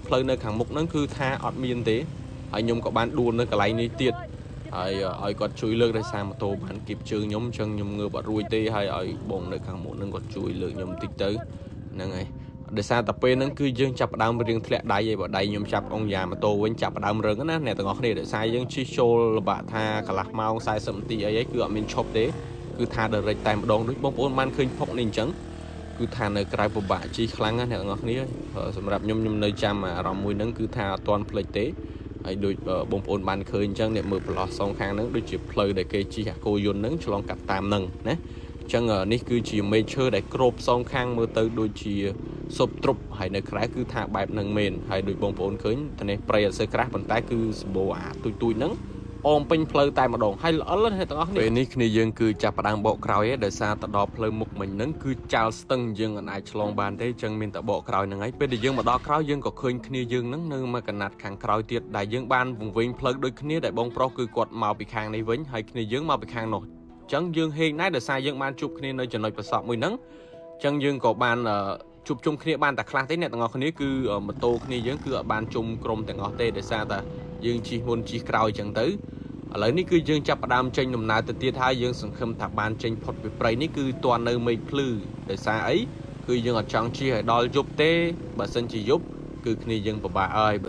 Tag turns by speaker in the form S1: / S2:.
S1: ផ្លូវនៅខាងមុខហ្នឹងគឺថាអត់មានទេហើយខ្ញុំក៏បានដួលនៅកន្លែងនេះទៀតហើយឲ្យគាត់ជួយលើកដោយសារម៉ូតូបានគៀបជើងខ្ញុំអញ្ចឹងខ្ញុំងើបអត់រួចទេហើយឲ្យបងនៅខាងមុខហ្នឹងគាត់ជួយលើកខ្ញុំបន្តិចទៅហ្នឹងហើយដោយសារតែពេលហ្នឹងគឺយើងចាប់ផ្ដើមរៀងធ្លាក់ដៃឯងបើដៃខ្ញុំចាប់អង្គយ៉ាម៉ូតូវិញចាប់ផ្ដើមរឹងណាអ្នកទាំងអស់គ្នាដោយសារយើងជិះចូលលបាក់ថាកន្លះម៉ោង40នាទីអីគឺអត់មានឈប់ទេគឺថា direct តែម្ដងដូចបងប្អូនបានឃើញផុកនេះអញ្ចឹង គឺថានៅក្រៅពិបាកជិះខ្លាំងណាស់អ្នកទាំងអស់គ្នាសម្រាប់ខ្ញុំខ្ញុំនៅចាំអារម្មណ៍មួយហ្នឹងគឺថាអត់ទាន់ភ្លេចទេហើយដូចបងប្អូនបានឃើញអញ្ចឹងអ្នកមើលប្រឡោះសងខាងហ្នឹងដូចជាផ្លូវដែលគេជិះអាគោយន្តហ្នឹងឆ្លងកាត់តាមហ្នឹងណាអញ្ចឹងនេះគឺជាមេឈើដែលគ្របសងខាងមើលទៅដូចជាសុបទ្រុបហើយនៅក្រៅគឺថាបែបហ្នឹងមែនហើយដូចបងប្អូនឃើញតែនេះព្រៃអត់សូវក្រាស់ប៉ុន្តែគឺសម្បូរអាទូចទូចហ្នឹងអមពេញផ្លូវតែម្ដងហើយល្អិលណាស់ទាំងអស់គ្នាពេលនេះគ្នាយើងគឺចាប់ផ្ដើមបកក្រោយឯងដោយសារទៅដល់ផ្លូវមុខមិញហ្នឹងគឺចាល់ស្ទឹងយើងមិនអាចឆ្លងបានទេចឹងមានតែបកក្រោយហ្នឹងហើយពេលដែលយើងមកដល់ក្រោយយើងក៏ឃើញគ្នាយើងហ្នឹងនៅមកកណាត់ខាងក្រោយទៀតដែលយើងបានវង្វេងផ្លូវដូចគ្នាដែលបងប្រុសគឺគាត់មកពីខាងនេះវិញហើយគ្នាយើងមកពីខាងនោះចឹងយើងហេងដែរដោយសារយើងបានជួបគ្នានៅចំណុចប្រសពមួយហ្នឹងចឹងយើងក៏បានជួបជុំគ្នាបានតែខ្លះទេអ្នកទាំងអស់គ្នាគឺម៉ូតូគ្នាយើងគឺអត់បានជុំក្រុមទាំងអស់ទេដោយសារតែយើងជិះមុនជិះក្រោយចឹងទៅឥឡូវនេះគឺយើងចាប់ផ្ដើមចេញដំណើរទៅទៀតហើយយើងសង្ឃឹមថាបានចេញផុតពីព្រៃនេះគឺតន់នៅមេឃភ្លឺដោយសារអីគឺយើងអត់ចង់ជិះឲ្យដល់យប់ទេបើសិនជាយប់គឺគ្នាយើងពិបាកហើយ។